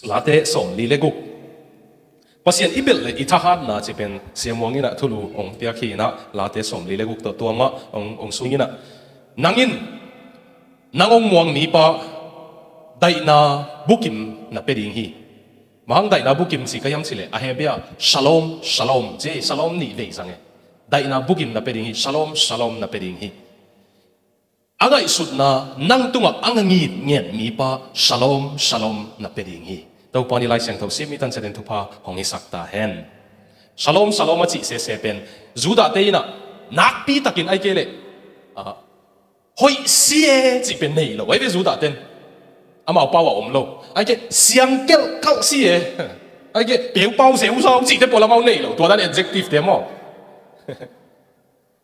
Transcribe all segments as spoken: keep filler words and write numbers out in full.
Late sawmli le guk. Pasian i belh le i thahatna cih pen Sia Muang in ah thulu hong piak hi in ah, Late sawmli le guk tawh tua mah hong, hong sung in ah, nang in nang hong muang mipa daihna bukim na pia ding hi. Bang hang daihna bukim ci ka hiam cih leh, a Hebru ah Shalom, Shalom ci, Shalom nih vei zang e. Daihna bukim na pia ding hi, Shalom, Shalom na pia ding hi. A ngaihsutna nang tungah a ngitnget mipa Shalom, Shalom na pia ding hi. Topa in i Lai Siangtho sim i tan ciatin thupha hong hisak ta hen. Shalom, Shalom a cih sese pen Judah te in ah nakpi takin ahih kei leh, ah, hoih si e cih pen nei lo. Ahi ve, Judah ten amau pau ah om lo. Ahih kei leh siang kelh kalh si e. Ahih kei leh peu pau zeu zau cihte pawl amau nei lo. Tua dan adjective te maw.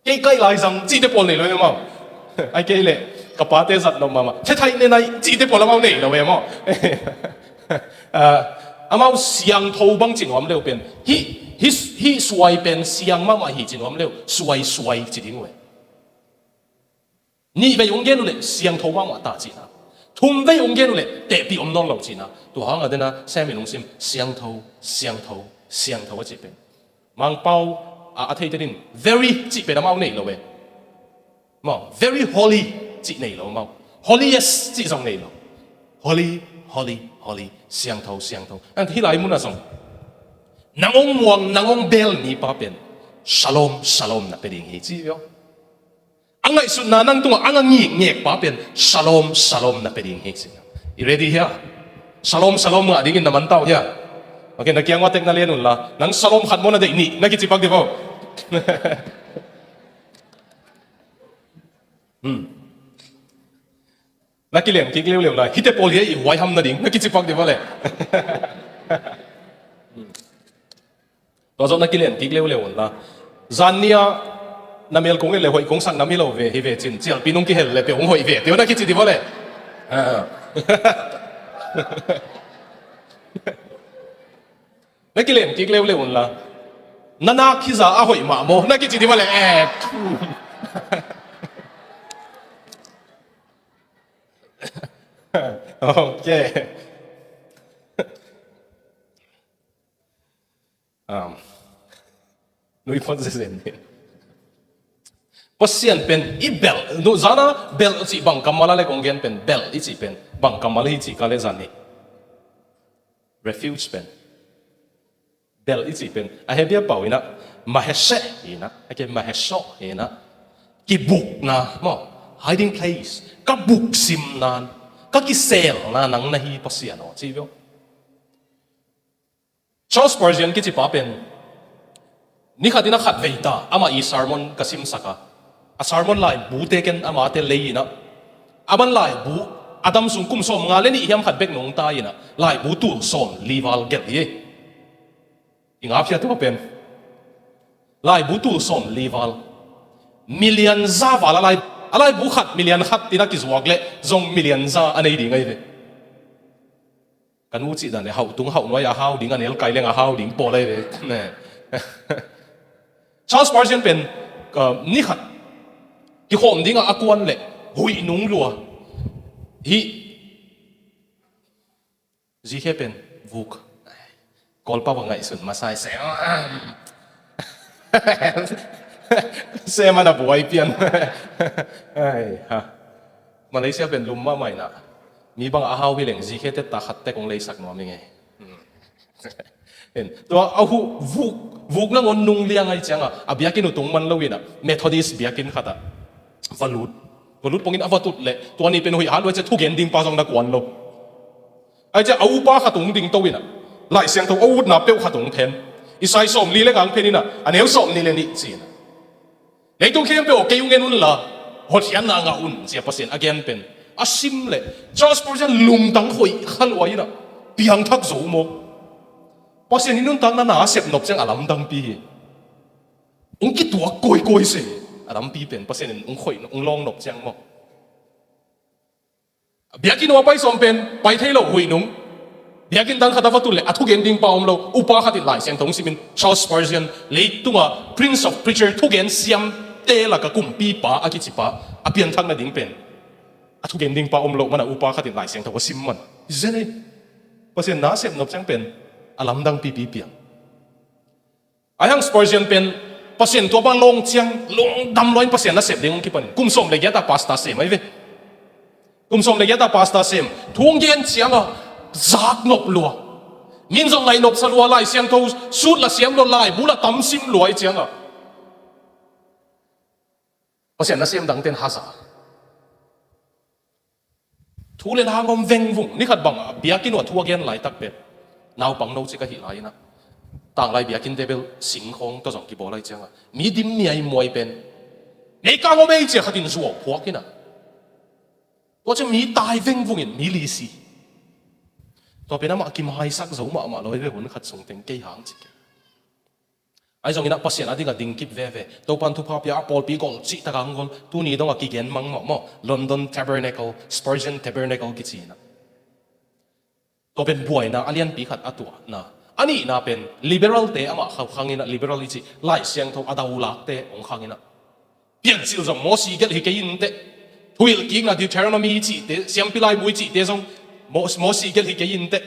Kei kai lai zang cihte pawl nei lo e maw. Ahih kei leh ka pate zat nop mahmah, thethai nenai cihte pawl amau nei lo e maw. Ah, amau siangtho bang ci nuam le uh pen, hih, hih, hih suai pen siang mahmah hi ci nuam le uh, suai, suai ci ding uh e. Nih vei hong gen uh leh siangtho mahmah ta cihna. Thum vei hong gen uh leh tehpih om nawn lo cihna. Tua hang a dena Samuel hong sim, siangtho, siangtho, siangtho a cih pen. Mangpau a, a theite din very cih pen amau nei lo e. Maw, very holy cih nei lo maw. Holiest cih zong nei lo. Holy, holy, holy, siangtho, siangtho. And hih lai mun ah zong, nang hong muang, nang hong bel mipa pen Shalom, Shalom na pia ding hi ci ve aw. A ngaihsutna nang tungah a ngitnget pa pen Shalom, Shalom na pia ding hi ci. I ready hia? Shalom, Shalom ngah dingin na man ta uh hia? Ok, na kiang ua tek na len un la, nang Shalom khat maw, na deih nih, na kici pak dih vo. Hmm. Na kilem kik leuleu la, hihte pawl hi a, i huai ham na ding, na kici pak dih vo le. Hmm. Tua zawh na kilem kik leuleu un la. Zan ni-a na mel kong et le hoih kong sak nam hi lo ve, hi ve cin, cialpi nung kihel le peuh hong hoih ve, tua na kici dih vo le. Ah. Na kilem kik leuleu un la. Na nak hi za a hoih mah maw, na kici dih vo le. Eh. Ok. Um, nui phot zezen ni. Pasian pen i belh, nu zana belh cih bang kammal a le kong gen pen, belh i cih pen bang kammal hi cih ka le zan ni. Refuge pen. Belh i cih pen a Hebru pau in ah maheshe hi in ah, a ke mahesho hi in ah, kibukna maw, hiding place, ka buksimna, ka kiselna nang na hi Pasian aw ci ve aw. Charles Spurgeon kici pa pen, ni khat in a khat vei ta, amah i sermon ka simsak a, a sermon laibute ken amate lei in ah, aman laibu a dam sung kum sawmnga le nih hiam khat bek nong tai in ah, laibu tul sawmli val gelh hi. I ngap hia tua pen? Laibu tul sawmli val. Million za val a lai, a laibu khat million khat in a kizuak leh zong million za a nei ding ahi ve. Ka nu cih dan le hauh tung hauh nuai a hau ding, a nel kai leng a hau ding pawl ahi ve. Ne. Charles Spurgeon pen, uh, ni khat kikhawm dingah a kuan leh huih nung lua. Hih zikhe pen vuk. Kawlpau a ngaihsun masa i sem. Sem a na buai pian. Ai, ha. Malaysia pen lum mahmah in ah, mi bang a hau hi leng zikhe tetta khat tek hong leisak nuam ing e. Hmm. En, tua a huh vuk, vuk nangawn nung liang ahih ciangah, a biakinn uh tung man lo in ah, Methodist biakinn khatah va lut. Va lut pongin a va tut leh, tua ni pen huih hat lua ciah thugen ding pa zong na kuan lo. Ahih ciah a upa khat hong ding to in ah, Lai Siangtho a utna peuh khat hong phen. Isai sawmli le nga hong phen in ah, a neu sawmnih le nih ci in ah. Leitung khempeuh aw, kei hong en un la, hotkhiatna ngah un, ci a Pasian a gen pen. A sim leh, Charles Spurgeon lungtang hoih kha lua in ah, piangthak zo maw. Pasian in nuntakna na a sep nop ciang a lamdangpi hi. Hong kituak kawikawi se, a lampi pen Pasian in hong khoih, hong lawng nop ciang maw. Biakinn uh a pai sawm pen pai thei lo, huih nung. Biakinn dang khat a va tut leh a thugen ding pa om lo. Upa khat in Lai Siangtho hong simin, Charles Spurgeon, leitunga Prince of Preacher, thugen siamte laka kumpipa a kicipa, a pianthak nading pen a thugen ding pa om lo manin upa khat in Lai Siangtho a sim man. Zen ei. Pasian na sep nop ciang pen a lamdang pipi piang. Ahi hang Spurgeon pen Pasian tua bang lawng ciang lungdam luain Pasian na sep ding hong kipanin kum sawm le giat a pastor sem ahi ve. Kum sawm le giat a pastor sem, thu hong gen ciang a zak nop lua. Min zong ngaih nop sa lua, Lai Siangtho sut la siam lua, laibu la tam sim lua ahi ciang a Pasian nasem dangte'n haza. Thu le la hong om vengvung. Ni khat bang a biakinn uah thu a gen laitak pen naupang no cik ahih lai-in ah, tanglai biakinnte bel singkhawng tawh zong kibawl ahi ciang a, mi dim miaimuai pen, nei kang om ei ci-a khat in zuau phuak in ah, tua ciang mi tai vengvung in mi li si. Tua pen amah kimaisak zo mahmah lo hi ve, hun khat sung teng kei hang ci kei. Ahi zongin ah Pasian a ding a ding kip veve. Topa'n thupha pia a pawlpi gol cihtak a hong gol. Tuni dong a kigen mang mawh maw, London Tabernacle, Spurgeon Tabernacle kici in ah. Tua pen buaina a lianpi khat a tuahna. A nihna pen liberalte amah khang in ah, liberal i cih Lai Siangtho a daulakte hong khang in ah, Piancil zong Mosi gelh hi kei inteh. Thuhilhkikna Deuteronomy i cihte, Siampi Laibu i cihte zong Mo-, Mosi gelh hi kei inteh.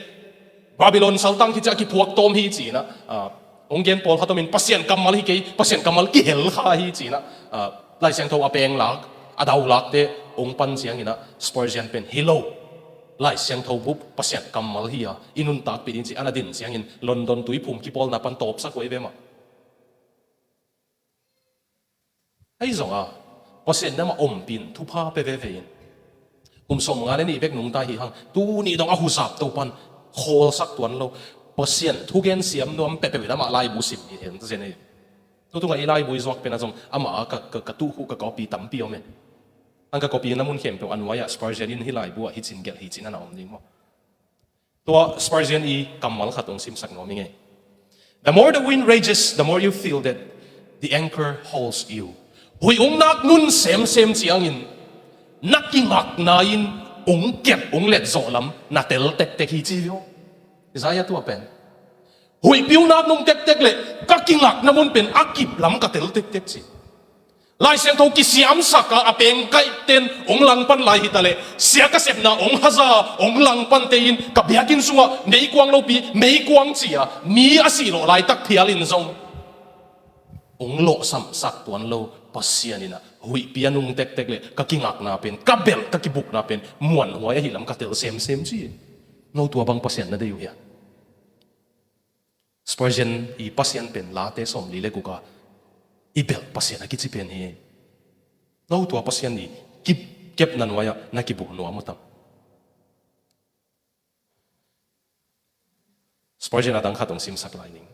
Babylon saltang khit ciang a kiphuak tawm hi ci-in ah, ah, hong gen pawlkhat om in, Pasian kammal hi kei, Pasian kammal kihel kha hi ci-in ah, ah, Lai Siangtho a penglak, a daulakte hong pan ciangin ah Spurgeon pen hi lo. Lai Siangtho bup Pasian kammal hi a, i nuntakpih ding ci-in a na din ciangin London tuiphum kipawlna pan tawpsak uh ahi ve mah. Ahi zong a, Pasian in amah ompih in thupha pia veve in. Kum sawmnga le nih bek nungta hi hang, tuni dong a huzap Topa'n khawlsak tuan lo. Pasian thugen siam nuam peuhpeuh in amah laibu sim hi hen ta zen ei. Tutung a i laibu i zuak pen ah zong amah a ka, ka, ka tuh uh ka copy tampi om e. Hang ka copy na mun khempeuh a nuai-ah Spurgeon in hih laibu ah hih cin gelh hi ci-in a na om ding maw. Tua Spurgeon i kammal khat hong simsak nuam ing ei. The more the wind rages, the more you feel that the anchor holds you. Huih hong nak nun semsem ciangin na kingakna in hong kep hong let zawh lam na tel tektek hi ci hi aw. Isaiah tua pen, huihpi hong nak nung tektek leh ka kingakna mun pen a kip lam ka tel tektek ci. Lai Siangtho kisiamsak a, a pengkaihten hong langpan lai hi ta leh, sia ka sepna hong haza hong langpante in ka biakinn sungah meikuang lopi, meikuang ci-a mi a sihlawh laitak phial in zong hong lawhsamsak tuan lo Pasian in ah, huihpi a nung tektek leh ka kingakna pen, ka belh, ka kibukna pen muanhuai ahih lam ka tel semsem ci. No tua bang Pasian na deih uh hiam? Spurgeon i Pasian pen Late sawmli le guk a i belh Pasian a kici pen hi. No tua Pasian i kip, kepna nuai-ah na kibuh nuam uh tam? Spurgeon a dang khat hong simsak lai ning.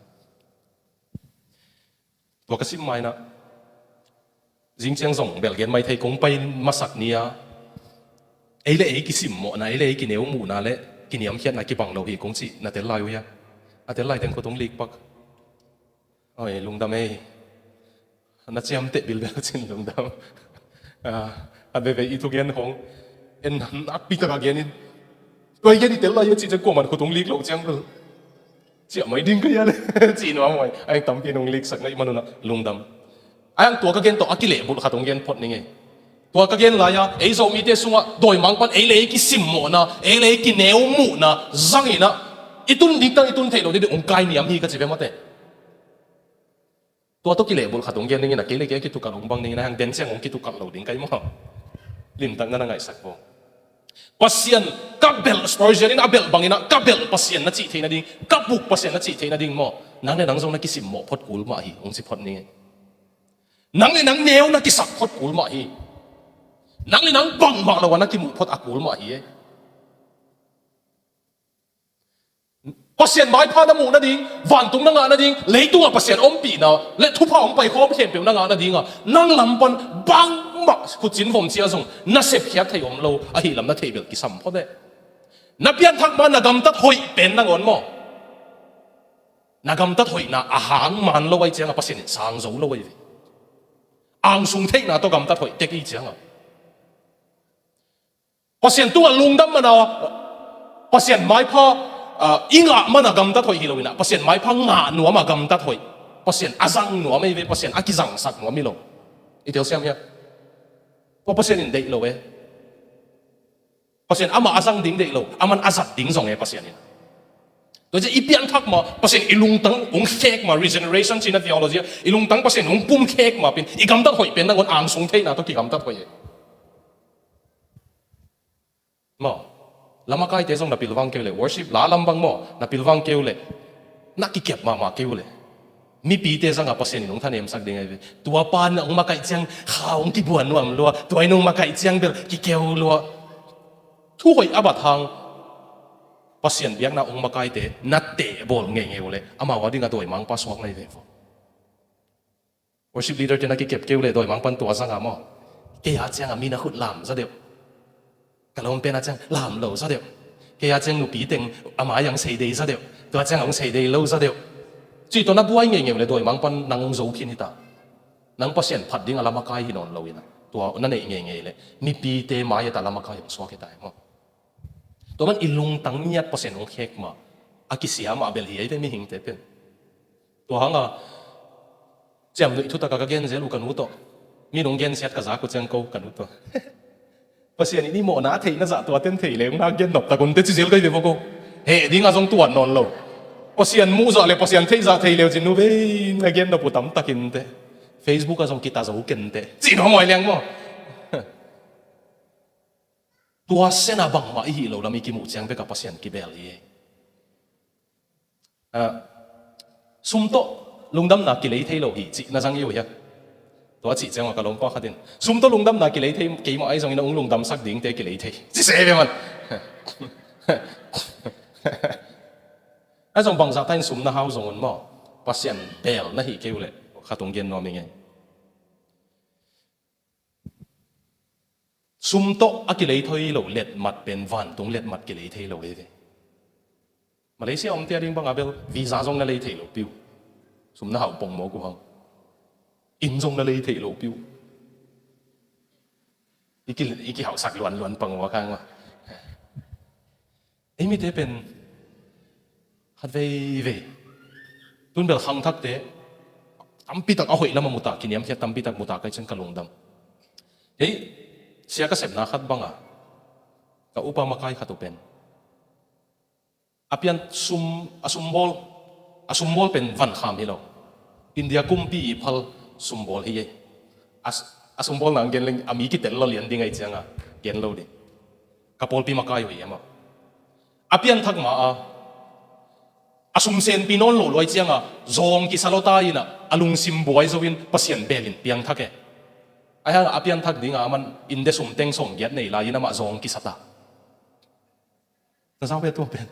Tua ka sim ma-in ah, zing ciang zong belh gen mai thei, kong pai masak ni-a, ei le ei kisimmawhna, ei le ei kineu muhna le kiniamkhiatna kibang lo hi kong cih na tel lai uh hia? A tel lai teng khut hong lik pak. Oi, lungdam ei. Na ciamteh bilbel cin lungdam. Ah, a veve i thugen hong en nakpi taka gen in. Tua i gen i tel lai a cih ciang kuaman khut hong lik lo ciang bel ciah mai ding ka hia le cih nuam mai. Ai, tampi in hong liksak na i manun ah lungdam. Ai, ang tua ka gen tawh a kilehbulh khat hong gen phot ning ei. Tua ka gen lai-a ei Zomite sungah dawimangpa'n ei le ei kisimmawhna, ei le ei kineu muhna zangin ah i tun diktak i tun theih loh ding hong kai niam hi ka ci ve mawte. Tua tawh kilehbulh khat hong gen ning in ah, kei le kei a kitukalh hong bang ning in ah, hang den ciang hong kitukalh lo ding ka hi maw. Limtak na na ngaihsak bo. Pasian ka belh, Spurgeon in a belh bangin ah, ka belh Pasian na cih theih nading, ka buk Pasian na cih theih nading maw, nang le nang zong na kisimmawh phot kul mah hi, hong ci phot ning. Nang le nang neu na kisak phot kul mah hi. Nang le nang bangmah lo a na kimuh phot a kul mah hi. Pasian maipha na muh nading, vantung na ngah nading, leitungah Pasian ompihna le thupha hong paikhawm khempeuh na ngah nadingah, nang lam pan bangmah khucin vom cia zong na sepkhiat thei om lo ahih lam na theih bel kisam phot eh. Na pianthak ma na gamtat hoih pen nangawn maw, na gamtat hoihna a hang man lo ahih ciangah Pasian in sang zo lo ahi ve. Angsung theihna tawh gamtat hoih tek ahih ciangah Pasian tungah lungdam man a, Pasian maipha, ah, i ngah man a gamtat hoih hi lo in ah, Pasian maipha ngah nuam a gamtat hoih, Pasian a zang nuam ahi ve, Pasian a kizangsak nuam hi lo. I telsiam hia? Tua Pasian in deih lo e. Pasian amah a zang ding deih lo, aman a zat ding zong e Pasian in. Tua ciang i pianthak mah Pasian i lungtang hong khek mah, regeneration cihna theology ah, i lungtang Pasian hong pum khek mah pen i gamtat hoih pen nangawn angsung theihna tawh kigamtat hoih hi. Maw, lamakaite zong na pilvang kei uh leh, worship la lam bang maw, na pilvang kei uh leh, na kikep mahmah kei uh leh, mipite zangah Pasian in hong thanemsak ding ahi ve. Tua pa in hong makaih ciang kha hong kibuan nuam lua, tua in hong makaih ciang bel kikeu lua. Thu hoih a bat hang Pasian biakna hong makaite na teh bawl ngeingei uh leh, amau a dingah dawimangpa suak na hi ve vo. Worship leader te na kikep kei uh leh dawimangpa'n tua zangah maw, kei a ciangah mi na khut lam za deuh, ka lawm pen a ciang lam lo za deuh, kei a ciang nupi teng a mai-ah hong sei dei za deuh, tua ciang hong sei dei lo za deuh, cih tawh na buai ngeingei uh leh dawimangpa'n nang hong zo khin hi ta. Nang Pasian phat dingah lamakai hi nawn lo in ah, tua na neih ngeingei leh mipite mai-ah ta lamakai hong suak hi ta hi maw. Tua man i lungtang ngiat Pasian hong khek mah a kisia mah bel hi ei ve mihingte pen. Tua hangah ciamnuih thutak a ka gen zel uh ka nu tawh. Mi nong gensiat ka zak uh ciang ko ka nu tawh, Pasian in i mawhna a theihna zah tua ten thei leng na gen nop tak un teh ci zel ka hi ve vo ko. Heh dingah zong tuat nawn lo. Pasian muh zah le Pasian theih zah thei leu cin nu vei na gen nop uh tam tak in teh. Facebook ah zong kita zo ken teh cih nuam huai liang maw. Tua sena bangmah i hih lo lam i kimuh ciang bek a Pasian kibel hi. Ah, sum tawh lungdamna kilei thei lo hi cih na zang hi uh hiam? Tua cih ciangah ka lawmpa khat in sum tawh lungdamna kilei thei keimah ahi zongin a hong lungdamsak dingte kilei thei ci se ve man. A zong bangzah ta in sum na hau zong un maw, Pasian bel na hih kei uh leh khat hong gen nuam hi ngei. Sum tawh a kilei thei lo letmat pen vantung letmat kilei thei lo hi ve. Malaysia omte a ding bangah bel visa zong na lei thei lo piu. Sum na hauh pongmawk uh hang. Inn zong na lei thei lo piu. I ki, i kihauhsak luanluan pang uh a khang uh a. Ei mite pen khat veivei tun bel khangthakte tampitak a hoih lamah muta, kiniamkhiat tampitak muta kai cian ka lungdam. Hei, sia ka sepna khat banga ka upa makai khat uh pen a pian sum, a sumbawl, a sumbawl pen vankham hi lo. India kumpi i phal sumbawl hi ei. A, a sumbawl nang gen leng a mi kitel lo lian ding ahi cianga gen lo ding. Ka pawlpi makai uh hi amah. A pianthak ma a, a sum senpi nawn lo luai cianga zawng kisa lo ta inah a lungsim buai zo in Pasian belin piangthak e. Ahi hangah a pianthak dinga aman inde sum teng sawmgiat nei lai-in amah zawng kisa ta. Na zau ve tua pen.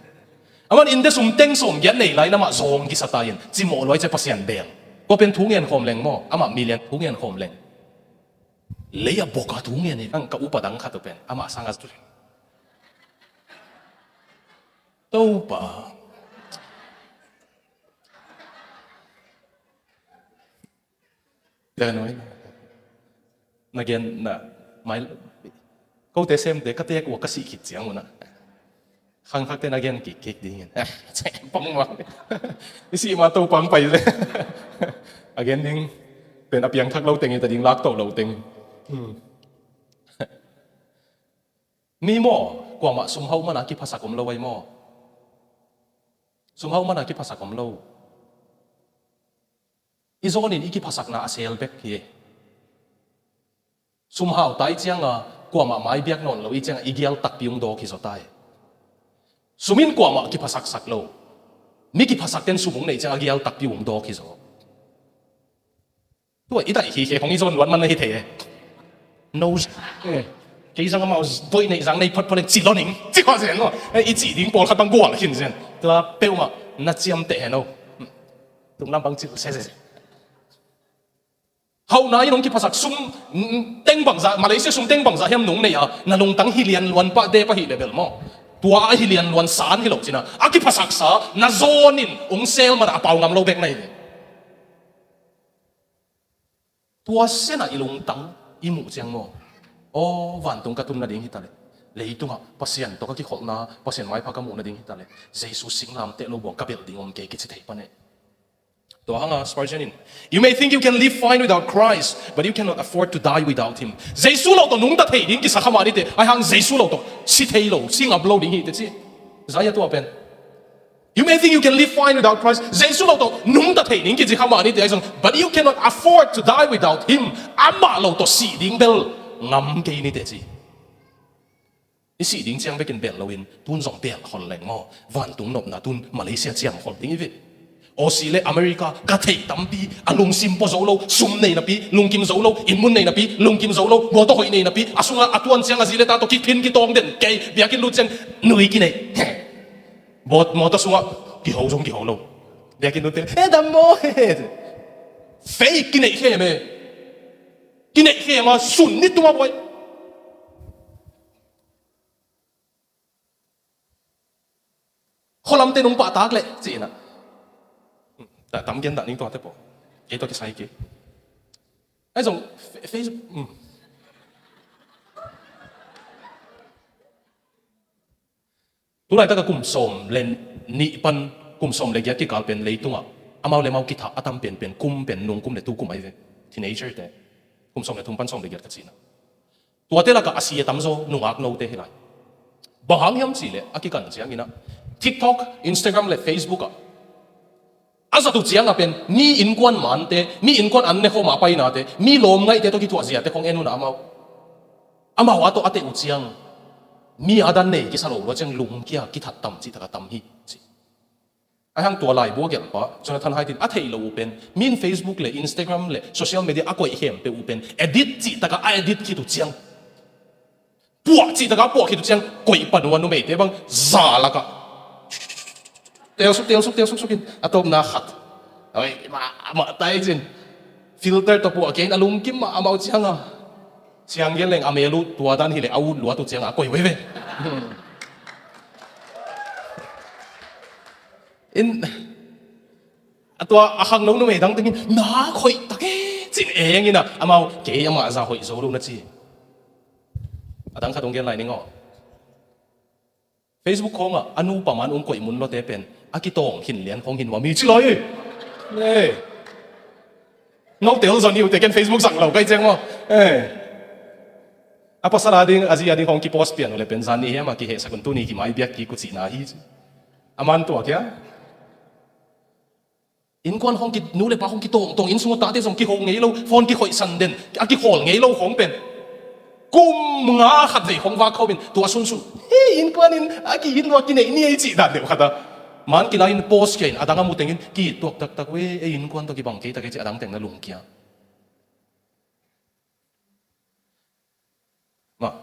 Aman inde sum teng sawmgiat nei lai-in amah zawng kisa ta in cimawh luai cia Pasian bel. Kua pen thu ngen khawm leng maw, amah milian thu ngen khawm leng. Lei a bawka thu ngen hi ang ka upa dang khat uh pen amah sanga Topa. Dah noi. Na gen na mai. Kote semte ka tek uh a ka sih khit ciang unah khangthakte na gen kikkik dingin pang mak. I sih ma Topa ang pai le a gen ding pen a piangthak lo teng i ta ding lak to lo teng. Mi maw, kuamah sumhauh mana kiphasak om lo ai maw? Sumhauh mana kiphasak om lo. I zawnin i kiphasakna a sel bek hi. Sumhauh ta i cianga kuamah mai biak nawn lo i cianga i gial takpi ung dawk hi zaw ta hi. Sumin kuamah kiphasaksak lo. Mi kiphasakten sum ung neih cianga gial takpi ung dawk hi zaw. Tua i daih khikhe khong i zawn luat man na hi thei e. No, eh, kei zang amau doih neih zang nei photphot leng ci lo ning ci khuah zen maw? Eh, i cih ding pawlkhat bang gual khin zen. Tua peuhmah na ciamteh hen o. Tunglam bang cih sese. Hauhna in hong kiphasak sum teng bangzah, Malaysia sum teng bangzah hiam nung nei a na lungtang hi lian luan pah dep ahih le bel maw? Tua a hi lian luan san hi lo cina a kiphasaksa na zawnin hong sel mana a pau ngam lo bek na hi ve. Tua sena i lungtang i muh ciang maw? Aw, vantung ka tun nading hi taleh, leitungah Pasian tawh ka kikholhna, Pasian maipha ka muh nading hi taleh, Jesu singlamteh lo buang ka belh ding om kei kici thei pan e. Tua hanga Spurgeon in, "You may think you can live fine without Christ, but you cannot afford to die without him." Jesu lo tawh nungta thei ding kisa kha mah ni teh, ahi hang Jesu lo tawh si thei lo, si ngap lo ding hi teh ci. Zai a tua pen. You may think you can live fine without Christ. Jesu lo tawh nungta thei ning kici kha mah ni teh ahi zong, but you cannot afford to die without him. Amah lo tawh sih ding bel ngam kei ni teh ci. I sih ding ciang bekin belh loin tun zong belh khol leng maw? Vantung nopna tun Malaysia ciam khol ding hi ve. Aussie le America ka theih tampi a lungsim pua zo lo, sum nei napi lungkim zo lo, inn mun nei napi lungkim zo lo, mawtaw hoih nei napi, a sungah a tuan ciang a zi le ta tawh kiphin kitawng den kei, biakinn lut ciang nui kineih. Mawt-, mawtaw sungah kiho zong kiho lo. Biakinn lut ciang, "Eh, dam maw, eh." Fake kineih khem e. Kineih khem a sun ni tuma buai. Khualamte nung pahtak leh ci-in ah. Ta-, tam gen dah ning tuate paw. Kei tawh kisai kei. Ahi zong Fe-, Facebook, um. Tulaitak a kum sawm le nih pan kum sawm le giat kikal pen leitungah amau le amau kithah a tam penpen kum pen nung kum le tu kum ahi ve. Teenager te. Kum sawm le thum pan sawm le giat ka cihna. Tuate lakah a si a tamzaw nungak note hi lai. Bang hang hiam cihleh a kikan ciangin ah TikTok, Instagram le Facebook ah a zat uh ciangah pen mi innkuan mante, mi innkuan an nekhawm a painate, mi lawm ngaihte tawh kithuah ziate khong en unah amau. Amau a tawh a teh uh ciang mi a dan nei kisa lo lua ciang lungkia kithat tam cihtak a tam hi ci. Ahi hang tua laibu a gelhpa Jonathan Haidt in a theih loh uh pen, mi in Facebook le Instagram le social media a koih khempeuh uh pen edit cihtakah a edit khit uh ciang, puah cihtakah a puah khit uh ciang, koih pan uh a numeite bang za lakah telsuk telsuk telsuk suk in a tawpna khat, oi, mah, mah tai cin, filter tawh puah kei in a lungkim mah amau cianga. Siang gen leng a mel uh tua dan hileh a ut luat uh cianga a koih uh hi ve. In a tua a khangno numei dang tengin, "Na hoih tak e," cin eng in ah amau, "Kei amah zah hoih zo lo," na ci. A dang khat hong gen lai ning aw. Facebook khawngah a nupa man ung koih mun lawte pen a kitawng khin lian khawng hi nuam hi ci lai hi. Ei. Note hong zon hi uh teh ken Facebook zang lo kai ciang maw. Ei. A pasal a ding, a zi a ding hong kipost pian uh le pen zan ni hiam a kihehsak un tuni kimai biak kik uh cihna hi ci. A man tuak hia? Innkuan hong ki, nu le pa hong kitawngtawng, inn sungah tate zong kiho ngei lo, phone kikhoihsan den, a kikhawl ngei lo hong pen. Kum nga khat vei hong vak khawm in, tua sunsun, "Hei, innkuan in a ki-it lua kineih ni ei," cih dan deuh khat a. Man kilai in post kia in, a dang a mu tengin, "Ki-it tuak taktak ve, ei innkuan tawh kibang kei tak ei," cih a dang teng na lungkia. Mah.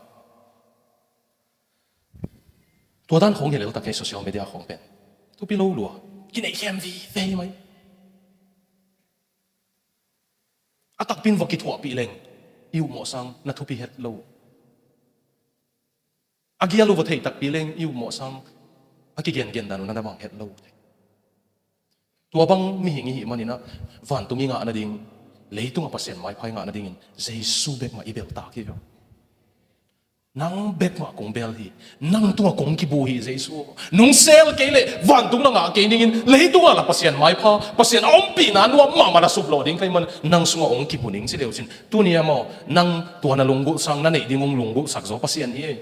Tua dan khawng hi lel tak hi social media khawng pen. Thupi lo lua. Kineih khem vive mai. A takpin va kithuahpih leng i uh mawh sang na thupi het lo. A gial uh va thei takpi leng i uh mawh sang a kigengen dan uh na na bang het lo. Tua bang mihing i hih manin ah, vantung i ngah nading, leitung a Pasian maipha i ngah nadingin Jesu bek mah i beltak hi uh. Nang bek mah kong bel hi. Nang tungah kong kibu hi Jesu. Nung sel kei leh vantung na ngah kei dingin, leitung ah la Pasian maipha, Pasian a ompihna nuam mahmah na suplawh ding ka hih man, nang sungah hong kibu ning ci leu cin. Tuni a maw, nang tua na lunggulh sang, na neih ding hong lunggulhsak zaw Pasian hi.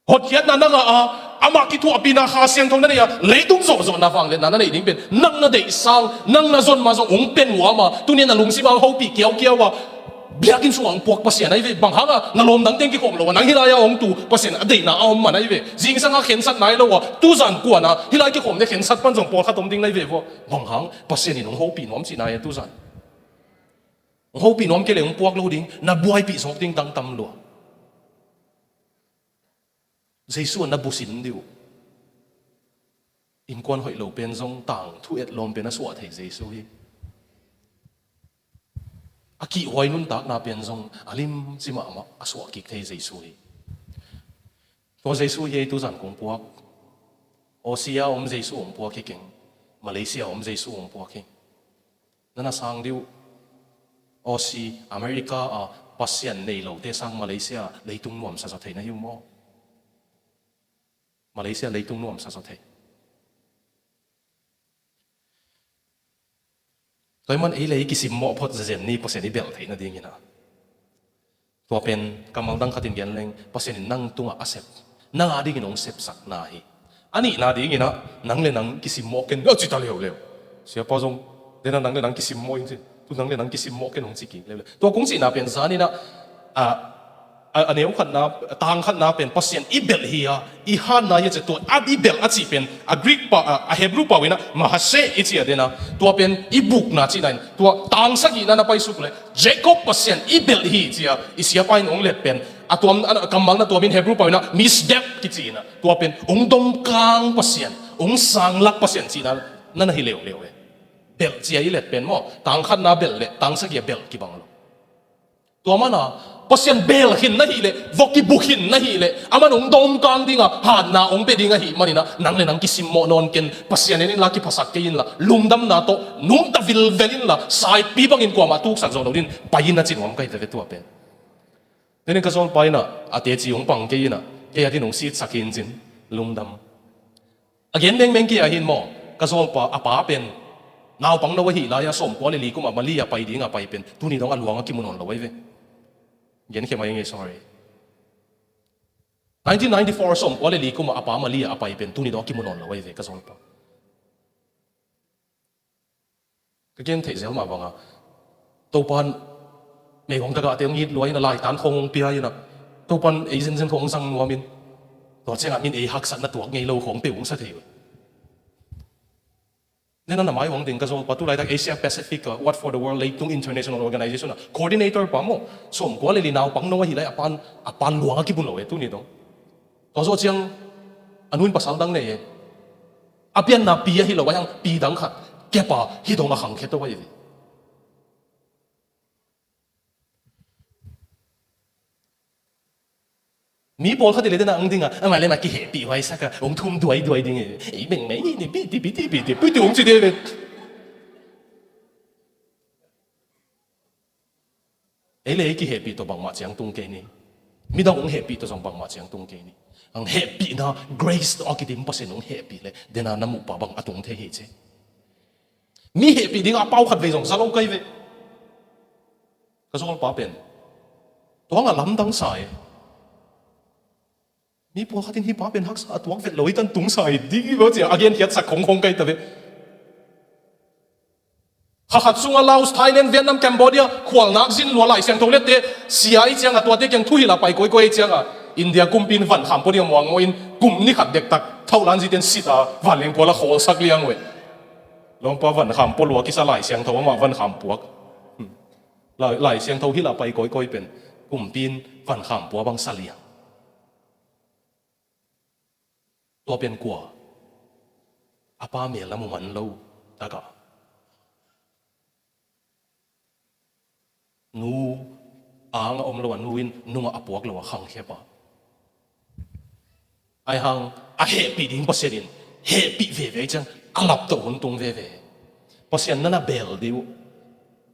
Hotkhiatna na ngah a, amah kithuahpihna Kha Siangtho na nei a, leitung zawhzawhna vangliatna na neih ding pen, nang na deih sang, nang na zon mah zong hong pen uh a, amah tuni na lungsim a hong hopih kiaukiau a, biakinn sungah hong puak Pasian ahi ve. Bang hang a na lawm dang teng kikhawm lo a, nang hih lai-ah hong tu Pasian a deihna a om man ahi ve. Zingsang a khensat nai lo a, tuzan kuan a hih lai kikhawm le khensat pan zong pawlkhat om ding na hi ve vua. Bang hang, Pasian in hong hopih nuam cihna hi a tuzan. Hong hopih nuam kei leh hong puak lo ding, na buaipih zawk ding dang tam lua. Jesu a na busin dih uh. Innkuan hoih lo pen zong tangthu et lawm pen a suah thei Jesu hi. A kihhuai nuntakna pen zong a limci mahmah a suah kik thei Jesu hi. Tua Jesu hi ei tuzan kong puak. Aussie a om Jesu hong puak hi keng. Malaysia a om Jesu hong puak hi. Na na sang dih uh. Aussie, America a Pasian nei lote sang Malaysia leitung nuamsa zaw thei na hi uh maw? Malaysia leitung nuamsa zaw thei. Tua ahih man ei le ei kisimmawh phot zenzen ni Pasian i belh theih nadingin ah. Tua pen kammal dang khatin gen leng Pasian in nang tungah a sep, nang a dingin hong sepsakna hi. A nihna dingin ah, nang le nang kisimmawh ken, a ci ta leuleu. Siapa zong, den a nang le nang kisimmawh ing ci. Tu nang le nang kisimmawh ken hong ci kik leuleu. Tua kong cihna pen zanin ah, a, a, a neu khatna, tang khatna pen Pasian i belh hi a, i hatna hi a ci a, tua a i belh a cih pen, a Greek pau, a, a Hebrew pau in ah, mahaseh i ci a den a. Tua pen i bukna cihna in, tua tang sagihna na paisuk leh, Jacob Pasian i belh hi ci a, i siapa in hong let pen, a tuam, a kammal na tuam in Hebrew pau in ah, misdep kici in ah. Tua pen, hong domkang Pasian, hong sanglak Pasian cihna, na na hi leuleu e. Belh ci a i let pen maw, tang khatna belh leh, tang sagih a belh kibang lo. Tua mana, Pasian belh khin na hih leh, vok kibuk khin na hih leh, aman hong domkang ding a, hatna hong pia ding ahih manin ah, nang le nang kisimmawh nawn ken, Pasian en inla kiphasak kei inla, lungdamna tawh, nungta vilvel inla, saipi bangin kuamah tuksak zawh lo ding, pai in a ci nuam ka hi ta ve tua pen. Tuni ka zawlpa in ah, a teci hong pang kei in ah, kei a din hong sitsak hi in cin, lungdam. A gen mengmeng kei a hin maw, ka zawlpa a pa pen, naupang no ahih lai-a sawmkua le li kum a Mali a pai ding a pai pen, tuni dong a luang a kimu nawn lo ahi ve. Gen khe mai ing e, sorry. Nineteen ninety-four sawmkua le li kum a a pa Mali a a pai pen, tuni dong a kimu nawn lo ahi ve, ka zawlpa. Ka gen theih zel mah bangin, Topa'n meikuang tagahte hong it lua in a, laitan khawng hong pia in a, Topa'n ei zenzen khawng hong zang nuam in, tua ciangah min ei haksatna tuak ngei lo khawng peuh hong sa thei uh. Nen a na mai hong ding ka zawlpa, tu laitak Asia Pacific a What for the World Leitung International Organization a coordinator pa maw, sawmkua le li naupang no ahi lai a pa'n, a pa'n luang a kibun lo e tuni dong. Tua zawh ciang a nu in pasal dang nei e. A pianna pi ahi lo a, hiang pi dang khat kep a, hih dong a khangkhia to ahi ve. Mi pawlkhat i le dena ang ding a, amah le amah kihehpih huaisak a, hong thum duaiduai ding e. Ei beng mei ni, piti piti piti piti hong ci ding e. Ei le ei kihehpih tawh bangmah ciang tung kei ni. Midang hong hehpih tawh zong bangmah ciang tung kei ni. Ang hehpihna grace tawh a kidim Pasian hong hehpih le, dena na muhpa bang a tung thei hi ci. Mi hehpih ding a pau khat vei zong za lo kai ve. Ka zawlpa pen tua ngah lamdang sa e. Mi pawlkhat in hih pa pen haksa a tuak vet lo hi tan tung sa hi ding hi lo cia a genkhiatsak khongkhong kai ta ve. Kha khat sungah Laos, Thailand, Vietnam, Cambodia khualnak zin lua Lai Siangtho lette sia i ciangah tuate kiang thuhilh a pai kawikawi i ciangah India kumpi in van kham pua ding a muangmawh in kum ni khat dektak thauhlan zite in sit a vanleng pual a khawlsak liang uh e. Lawmpa van kham pua lua kisa Lai Siangtho amah van kham puak. Hmm. Lai, Lai Siangtho hilh a pai kawikawi pen kumpi in van kham pua bang sa liang. Tua pen kua? A pa mel a mu man lo takah nu ang a om lo a nu in nungah a puak lo a khangkhia pa. Ahi hang a hehpih ding Pasian in hehpih veve ciang a laptoh hun tung veve. Pasian na na bel dih uh.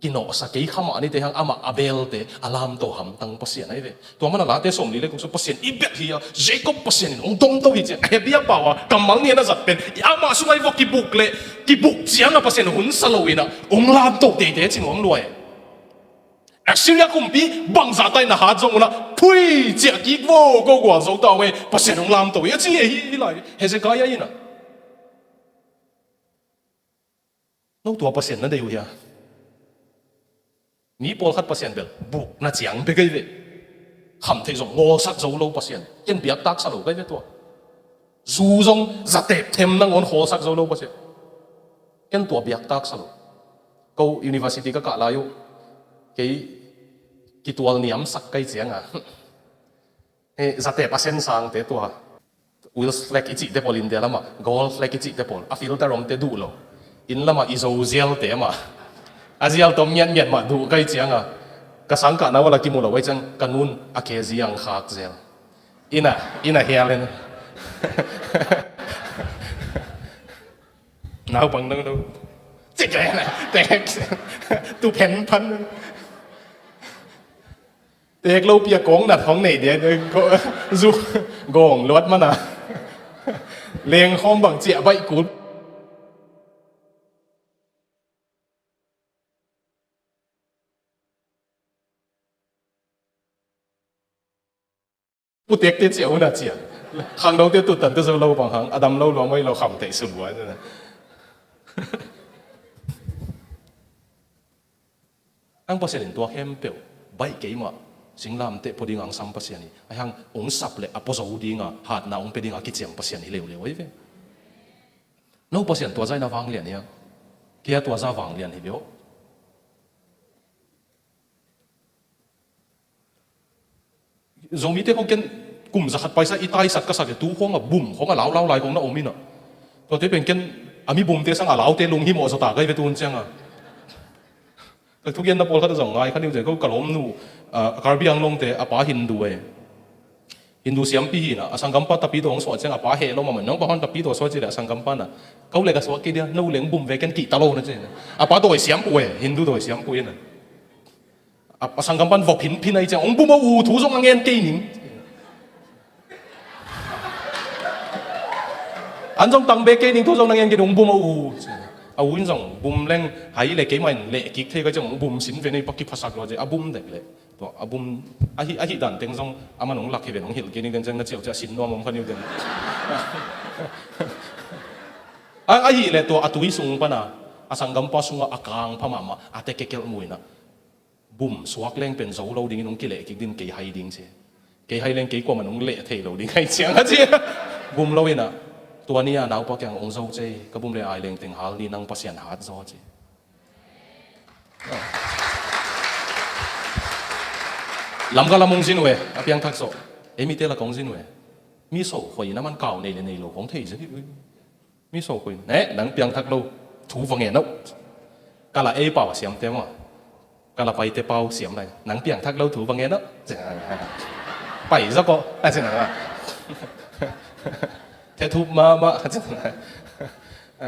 Kinawhsa kei kha mah nite hang amah a belte a lamto hamtang Pasian ahi ve. Tua mana Late sawmli le guk sung Pasian i belh hi a, Jacob Pasian in hong domto hi ci a, Hebrew pau a kammal nih a na zat pen, amah sungah i vok kibuk leh kibuk ciangah Pasian hun sa lo in a hong lamto teitei a ci nuam lua e. Assyria kumpi bangzah tai na hat zong un a phui ciah kik vo, ko gual zo ta uh e, Pasian hong lamto hi a ci hi, hi lai Hezekiah in a. No tua Pasian na deih uh hia? Mi pawlkhat Pasian bel bukna ciang bek ahi ve. Khamtheih zong ngawlsak zo lo Pasian. Ken biaktak sa lo ka hi ve tua. Zu zong zatep them nangawn khawlsak zo lo Pasian. Ken tua biaktak sa lo. Ko university ka kah lai uh. Kei kitual niamsak ka hih ciangah. Hih zatep a sen sangte tua. Wills flag i cihte pawl India lamah, gold flag i cihte pawl, a filter omte duh lo. Inn lamah i zo zialte amah. A zial tom miatmiat mah duh ka hih cianga. Ka sangkahna uh a la kimu lo ahih ciang, ka nu'n a K G ang khak zel. Inn ah, inn ah hial in. Naupang no no. Cik le na, tek. Tu phen phan. Tek lo pia kong nat hong nei dia, zu gong luat mana. Leng khawm bang ciah baih kul. Putekte ciah una ciah. Khangnote tuttante zo lo bang hang, a dam lo lua, moi lo, kham theih suluai. Ang Pasian in tua khempeuh baih keimah, singlamteh pua dinga ang sam Pasian hi. Ahi hang hong sap leh a pua zo dinga, hatna hong pia dinga kiciam Pasian hi leuleu ahi ve. No Pasian tua zah in a vanglian hia? Kei a tua zah vanglian hi ve aw. Zomite khong ken kum za khat paisa i taisat ka sak e, tu khong a bum khong a laulau lai khong na om in a. Tuate pen ken a mi bumte sang a laute lunghimawh zaw ta ka hi ve tun ciang a. Ka thugenna pawlkhat a zong ngai kha ni uh ciang, ko ka lawmnu, ah, Karbi Anglongte, a pa Hindu e. Hindu siampi hi in a, a sanggampa Tapidaw hong suah ciang a pa heh lawm a man, nang pa hon Tapidaw suah ci leh a sanggampa in a, ko leh ka suah kei dia, no leng bum ve ken kihta lo na ci. A pa dawi siampu e, Hindu dawi siampu hi in a. A, a sanggampa in vop hinphin ahih ciang, hong bum a u, thu zong a ngen kei ning. An zong tang bek kei ning, thu zong na ngen kei ning, hong bum a u. A u in zong bum leng hai leh keimah in leh kik thei ka ciang, hong bum sin ve nei pa kiphasak lo ci, a bum dek leh. Tua a bum, ahi, ahi dan teng zong, a man hong lak hi ven hong hilh kei ning den ciang na ciau ciah sin nuam om kha ni uh den. A, ahi leh tua a tui sung pan a, a sanggampa sungah a kang pha mahmah, a te kekelh mu in a. Bum suak leng pen zo lo dingin hong kileh kik din kei hai ding ci. Kei hai leng kei kuamah in hong leh thei lo ding hai ciang a ci. Bum lo in a, tua ni a naupa kiang hong zo ci, ka bum leh ai leng teng hal ni nang Pasian hat zaw ci. Lamka lam hong zin uh e, a piangthak zawh. Ei mite lak hong zin uh e. Mi so khoi in a man kau nei leh nei lo kong thei zia hi. Mi so khoi in, ne, nang piangthak lo, thu va ngen oh. Ka la ei pau a siamte maw. Ka la paite pau siam lai. Nang piangthak lo thu va ngen oh. Pai zak oh. A ci na. Thethup mahmah. A ci na. A,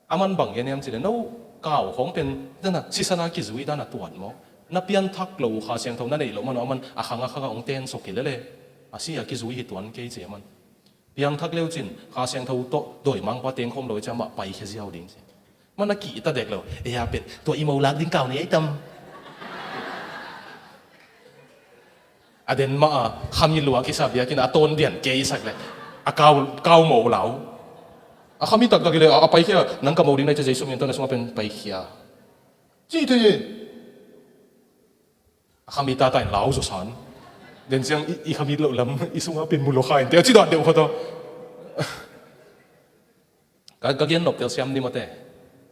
a man bang gen hiam ci leh, no kau khong pen, dana, sisan a kizui dana tuat maw. Na pianthak lo Kha Siangtho na neih loh man aw, a man a khang a khang a hong tensuk hi lel e. A si a kizui hi tuan kei ci a man. Piangthak leu cin, Kha Siangtho tawh dawimangpa teng khawm lo i ciah mah paikhia ziau ding ci. Mana kihta dek lo, ei a pen, tua i mo lak ding kau nei ei tam. A den mah a, khami lua kisa biakinn a tawn dian kei sak le, a kau, kau mo lau. A khami taktak i le, a, a paikhia, nang ka mo ding nai cia Jesu min tawh na sungah pen paikhia. Ci thei e. A khamit tata in lau zaw san. Den ciang i, i khamit loh lam i sungah pen mu lo kha in te a ci dan deuh khat a. Ka, ka gen nop tel siam ni mate.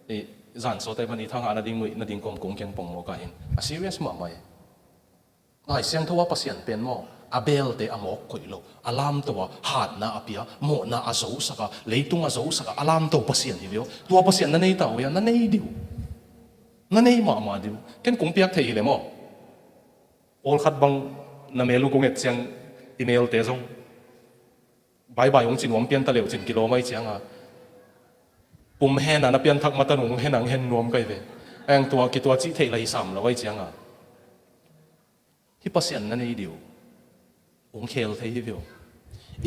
I zan sawte pan i thangah na ding nuih na ding kawm kung kiang pong mawk ah in. A serious mahmah e. Lai Siangtho a Pasian pen maw, a belte a mawk koih lo, a lamto a hatna a pia, mawhna a zosak a, leitung a zosak a, a lamto Pasian hi ve aw. Tua Pasian na nei ta uh hia, na nei dih uh. Na nei mahmah dih uh. Ken kong piak thei hi le maw. Pawlkhat bang na mel uh kong et ciang i melte zong bye bye hong ci nuam pian ta leh uh cin kilawm ahi cianga. Pum hena na pianthak matan hong hen ang hen nuam kai ve. Eng tua kitua cih theih la hi sam lo ahi cianga. Hih Pasian na nei dih uh. Hong khel thei hi ve uh.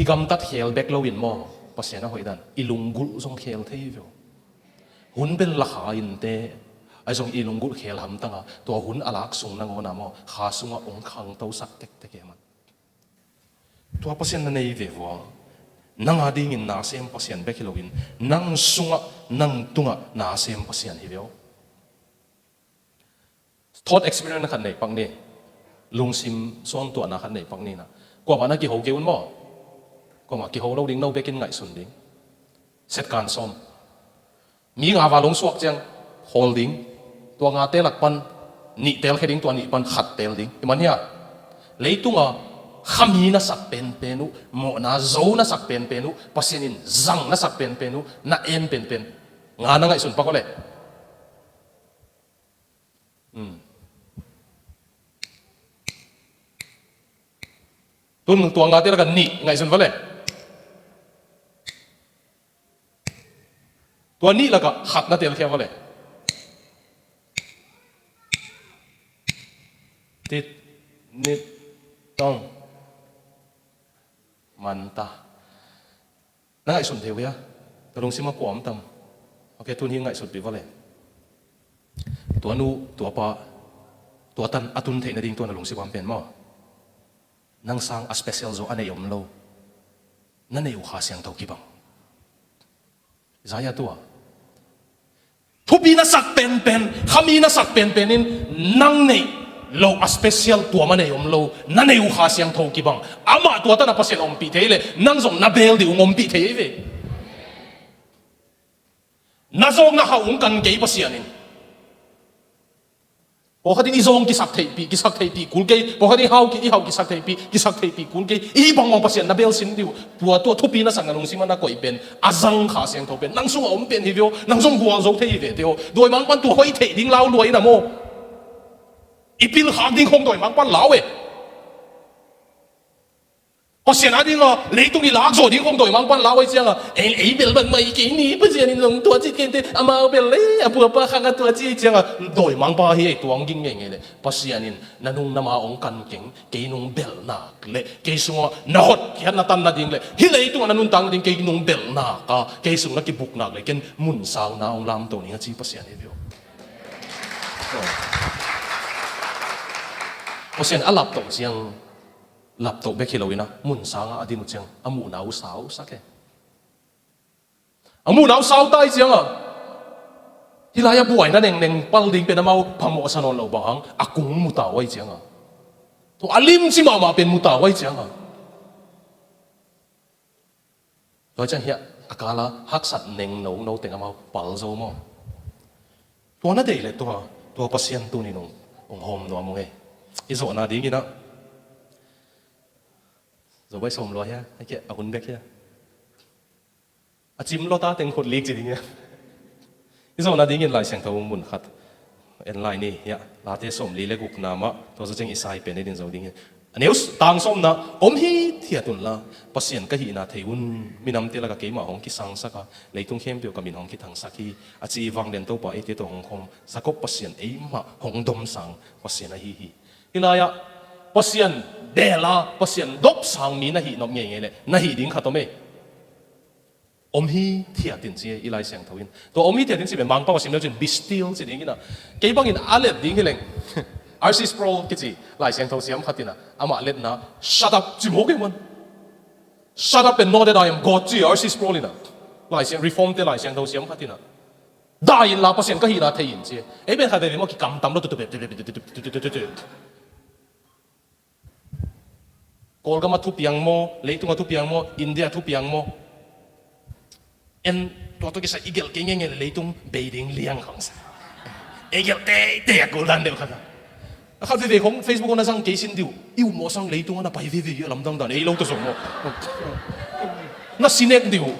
I gamtat khel bek loin maw, Pasian a hoih dan, i lunggulh zong khel thei hi ve uh. Hun bel la kha in te, ahi zong i lunggulh khel hamtanga, tua hun a lak sung nangawna maw, kha sungah hong khangtosak tektek e man. Tua Pasian na nei ve vua. Nang a dingin na sem Pasian bek hi loin, nang sungah, nang tungah na sem Pasian hi ve uh. Thought experiment khat nei pak ni. Lungsim suangtuahna khat nei pak ni na. Kuamah na kiho kei un maw. Kuamah kiho lo ding, no bekin ngaihsun ding. Setkan sawm. Mi nga val hong suak ciang khawl ding. Tua ngate lak pan nih telkhia ding, tua nih pan khat tel ding. I man hia? Leitunga khami na sak penpen uh, mawhna zo na sak penpen uh, Pasian in zang na sak penpen uh, na en penpen. Nga na ngaihsun pak uh le. Hmm. Tun tua ngate laka nih ngaihsun vale. Tua nih laka khat na telkhia vale. Tit, nit, tong. Manta. Na ngaihsun thei uh hia? Tua lungsim a kua om tam? Ok, tun hi ngaihsutpih vale. Tua nu, tua pa, tua tan a tun theih nading tua na lungsim a om pen maw? Nang sang a special zaw a neih om lo. Na neih uh Kha Siangtho kibang. Isaiah tua thupi na sak penpen, khami na sak penpen in nang neih loh a special tua mah nei om lo, na neih uh Kha Siangtho kibang. Amah tua tan a Pasian ompih thei leh nang zong na bel ding uh ompih thei ve. Na zawk na hauh hong kan kei Pasian in. Pawlkhat in i zawng kisak theihpih, kisak theihpih kul kei. Pawlkhat in i hau ki, i hauh kisak theihpih, kisak theihpih kul kei. I hih bangbang Pasian na bel sin ding uh. Tua, tua thupi na sak na lungsim ah na koih pen, a zang Kha Siangtho pen nang sungah om pen hi ve aw. Nang zong gualzo thei hi ve te aw. Dawimangpa'n tua hoih theih ding lau lua in a maw, i pilkhak ding khong dawimangpa'n lau e. Pasian a ding a leitung i lak zawh ding khong dawimangpa'n lau ahih ciangin, ei, ei bel bang mai kei ni, Pasian in zong tua ci kei te, amau bel le, a pu a pa khang a tua ci ahih ciangin, dawimangpa hi ei tuang ging ngeingei leh. Pasian in na nung na ma hong kan keng, kei nung bel nak leh, kei sungah na hotkhiat na tan nading leh, hih leitungah na nuntak nading kei nung bel nak a, kei sung na kibuk nak leh, ken mun sangin hong lamto ning a ci Pasian hi ve aw. Pasian a laptoh ciang, laptoh bek hi lo in a, mun sangah a din uh ciang a muhna uh sausak e. A muhna uh sau ta ahih ciangin, hih lai-ah buaina nengneng pal ding pen amau phamawhsa nawn loh bang hang a kung mu ta uh ahih ciangin, tua a limci mahmah pen mu ta uh ahih ciangin, tua ciang hiah a kal a haksat neng nono teng amau pal zo maw? Tua na deih leh tua, tua Pasian tuni-in hong, hong hawm nuam ung e. I zawhna dingin a, Zo bai sawm lua hia, a kia a hun bek hia. A cim lua ta teng khut lik ci ding hia. I zawhna dingin Lai Siangtho mun khat en lai ni hia. Late sawmli le gukna mah, tua zawh ciang i sai pen i din zo ding hia. A neu s-, tang sawmna, om hithiat unla, Pasian ka hihna thei un, minamte lakah keimah hong kisangsak a, leitung khempeuh ka min hong kithangsak hi, a ci Vanglian Topa eite tawh hong khawm, Jakob Pasian eimah hong domsang Pasian ahi hi. Hih lai-ah Pasian bel a, Pasian dopsang mi na hih nop ngeingei leh, na hih ding khat om e. Om hithiat in ci e i Lai Siangtho in. Tua om hithiat in ci pen Mangpau a sim leu cin be still ci ding in a. Kei bangin a let ding hi leng. R C Sproul kici Lai Siangtho siam khat in a, amah letna, shut up ci mawk e man. Shut up and know that I am God ci R C Sproul in a. Lai Siang, Reform te Lai Siangtho siam khat in a. Dai inla, Pasian ka hihna thei in ci. Ei pen khat veve maw, kikamtam lo tutu. Kawlgam a thupiang maw, leitung a thupiang maw, India a thupiang maw? En, tua tawh kisai i gelh kei ngeingei leh leitung bei ding liang khong sa. Ei gelh teitei a kul dan deuh khat a. A khat veve khong Facebook ah na zang kei sin ding uh. I ut mawh sang leitung ah na pai veve hi a lamdang dan. Ei lo tawh zong maw. Na sinek ding uh.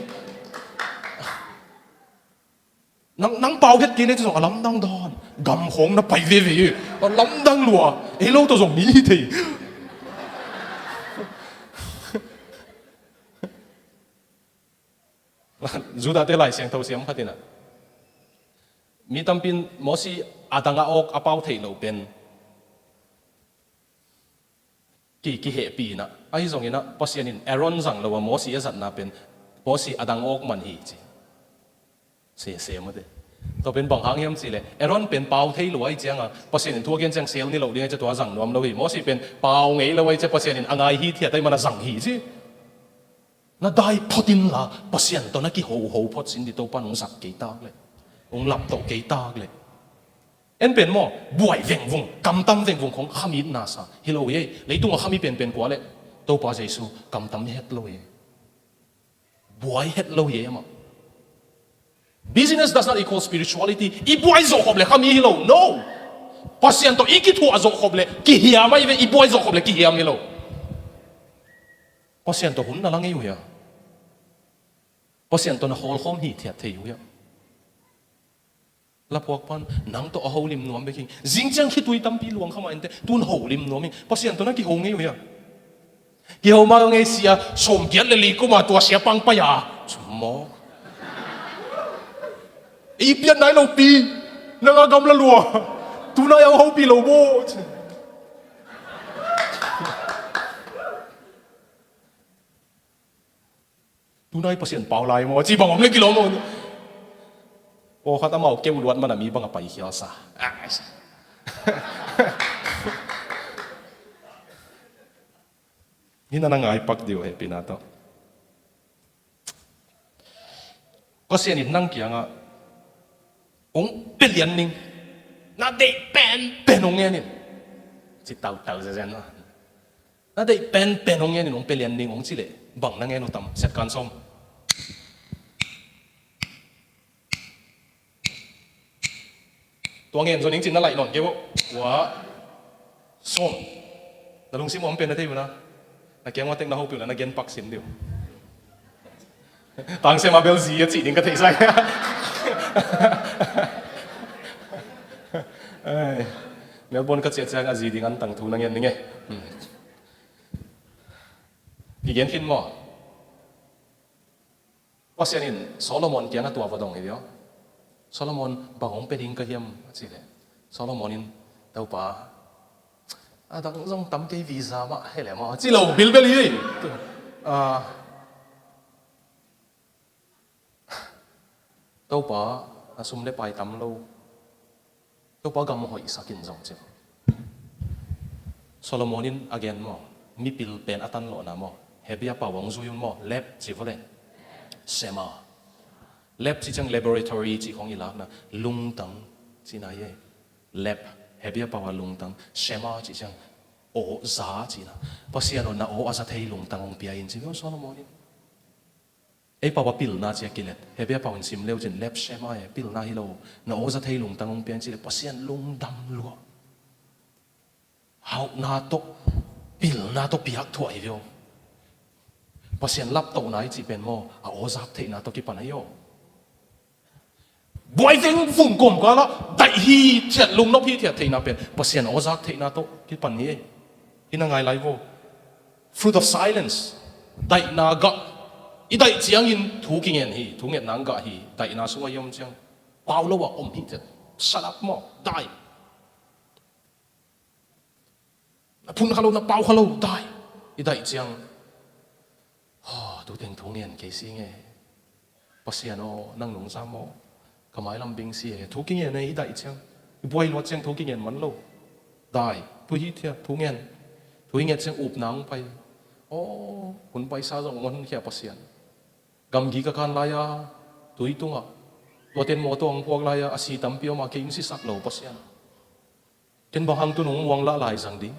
Nang, nang pau het kei leh zong a lamdang dan. Gam khong na pai veve hi. A lamdang lua. Ei lo tawh zong mi hi thei. Judah te Lai Siangtho siam khat in a, mi tampi in Mosi a dang a awk a pau theih loh pen ki, kihehpih in a, ahi zongin a, Pasian in Aaron zang lo a Mosi a zatna pen Mosi a dang awk man hi ci. Sese mawte. Tua pen bang hang hiam cih leh Aaron pen pau thei lo ahih ciangin, Pasian in thu a gen ciang sel ni loh ding ahih ciang tua zang nuam lo hi. Mosi pen pau ngei lo ahih ciang Pasian in a ngai hithiat ahih man a zang hi ci. Na dai phot inla, Pasian tawh na kihoho phot sin ding. Topa'n hong zat kei tak leh, hong laptoh kei tak leh. En pen maw, buai vengvung, kamtam vengvung khong khami itna sa hi lo hi. Leitung a khami penpen kua leh, Topa Jesu kamtam het lo hi. Buai het lo hi amah. Business does not equal spirituality. I buai zawh khop leh khami hi lo. No. Pasian tawh i kithuah zawh khop leh kihiam ahi ve, i buai zawh khop leh kihiam hi lo. Pasian tawh hun na la ngei uh hia? Pasian tawh na khawlkhawm hithiat thei uh hia? Laphuak pan, nang tawh a holim nuam bek hi. Zing ciang khitui tampi luang kha mah inteh, tun holim nuam hi. Pasian tawh na kiho ngei uh hia? Kiho mah ngei sia, sawmgiat le li kum a tua sia pang pai a. Maw. I pian nai lo pi, nang a gamla lua. Tunai a hopih lo maw. Tunai Pasian pau lai maw, ci bang om leh kilawm maw. Pawlkhat amau keu luat man a mi bang a paikhial sa. Ni na na ngaipak dih uh hehpihna tawh. Pasian in nang kiangah hong pia lian ning. Na deih penpen hong ngen in. Ci tautau zenzen na. Na deih penpen hong ngen in, hong pia lian ning hong ci leh bang na ngen uh tam? Siatkan sawm. Tua ngen zo ning cin na laih nawn kei uh. Kua? Sawm. Na lungsim om pen na thei uh na. Na kiang ua tek na hopih uh la na gen pak sin dih uh. Tangsiam a bel zi a cih ding ka theihsa hi. Ai, Melbourne ka ciah ciang a zi ding an tang thu na ngen ning e. Hmm. Kigen khin maw? Pasian in Solomon kiangah tua va dong hi ve aw. Solomon, bang hong pia ding ka hiam? A cih leh Solomon in, Topa, a dang zong tam kei, visa mah hei leh maw, ci lo bilbel hi. Ah, Topa, a sum le pai tam lo. Topa gam hoihsak in zong ci. Solomon in a gen maw, mipil pen a tan lawhna maw, Hebia pau hong zui un maw, lab ci vua le. Shema. Lab ci ciang laboratory ci khong i lakna, lungtang cihna hi e. Lab, Hebia pau a lungtang, Shema ci ciang aw za cihna. Pasian aw, na aw a za thei lungtang hong pia in ci maw Solomon in. Ei pau a pilna ci a kilet. Hebia pau in sim leu cin lab Shema e, pilna hi lo. Na aw za thei lungtang hong pia in ci leh Pasian lungdam lua. Hauhna tawh, pilna tawh piak thuah hi ve aw. Pasian laptohna i cih pen maw, a aw zak theihna tawh kipan ahi aw. Buai veng vung kawmkal ah daih hithiat, lungnop hithiat theihna pen Pasian aw zak theihna tawh kipan hi. Hi na ngai lai vo. Fruit of silence. Daihna gah. I daih ciangin thu kingen hi. Thu ngetna ang gah hi. Daihna sungah i om ciang pau lo ah om hithiat. Shut up maw. Daih. Na phun kha lo, na pau kha lo, daih. I daih ciang, "Aw, tu teng thu ngen kei si nge. Pasian aw, nang nungzam aw. Ka mailam bing si e." Thu kingen e, i daih ciang. I buai luat ciang thu kingen man lo. Daih, thu hithiat, thu ngen. Thu i nget ciang upna hong pai. Aw, hun paisa zong hong honkhia Pasian. Gamgi ka kan lai-a, tui tungah. Tuate in mawtaw hong puak lai-a, a si tampi om a, kei hong sisak lo Pasian. Ken bang hang tu nong muang lah lai zang ding.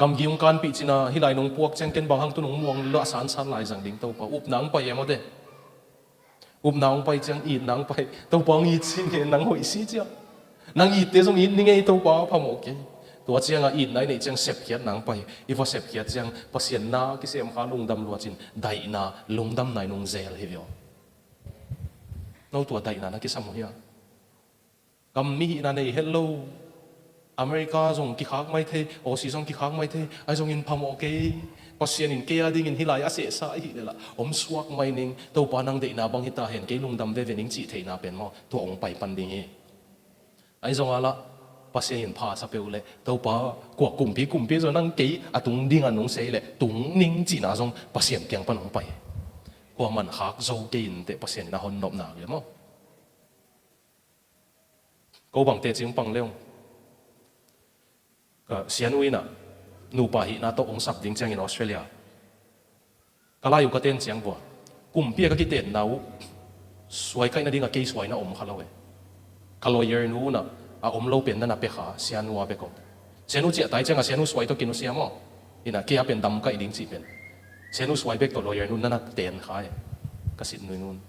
Gamgi hong kanpih cina, hih lai nong puak ciang ken bang hang tu nong muang lah sansan lai zang ding Topa. Upna hong pai e maw te. Upna hong pai ciang itna hong pai. Topa hong it si nge, nang hoih si ciang. Nang itte zong it ning ei Topa, phamawh kei. Tua ciangah itna i neih ciang sepkhiatna hong pai. I va sepkhiat ciang Pasian na kisem kha lungdam luat cin. Daihna, lungdamna i nung zel hi ve aw. No tua daihna na kisam uh hia? Gam mihihna nei het lo. America zong kikhak mai thei, Aussie zong kikhak mai thei, ahi zongin phamawh kei. Pasian in kei a dingin hih lai a sehsa ahih leh lah om suak mai ning, Topa nang deihna bang hi ta hen, kei lungdam veve ning cih theihna pen maw, tua hong pai pan ding hi. Ahi zongah lah Pasian in pha sa peuh leh, Topa, kua kumpi kumpi zong nang kei a tung ding a nong sei leh tung ning cihna zong Pasian kiang pan hong pai. Kua man khak zo kei in teh Pasian in a hon nopna leh maw. Ko bang teci hong pang leng. Ka Sianu in ah nupa hihna tawh hong sap ding ciangin Australia ka lai uh ka ten ciang vua, kumpi a ka kitenna uh suai kaihna dingah kei suai na om kha lo e. Ka lawyer nu un ah a om lo pen na na pia kha, Sianu a bek om. Sianu ciah tai ciangah Sianu suai tawh kinusia maw. In ah kei a pen dam kaih ding cih pen Sianu suai bek tawh lawyer nu na na ten kha e. Ka sit nui nu un.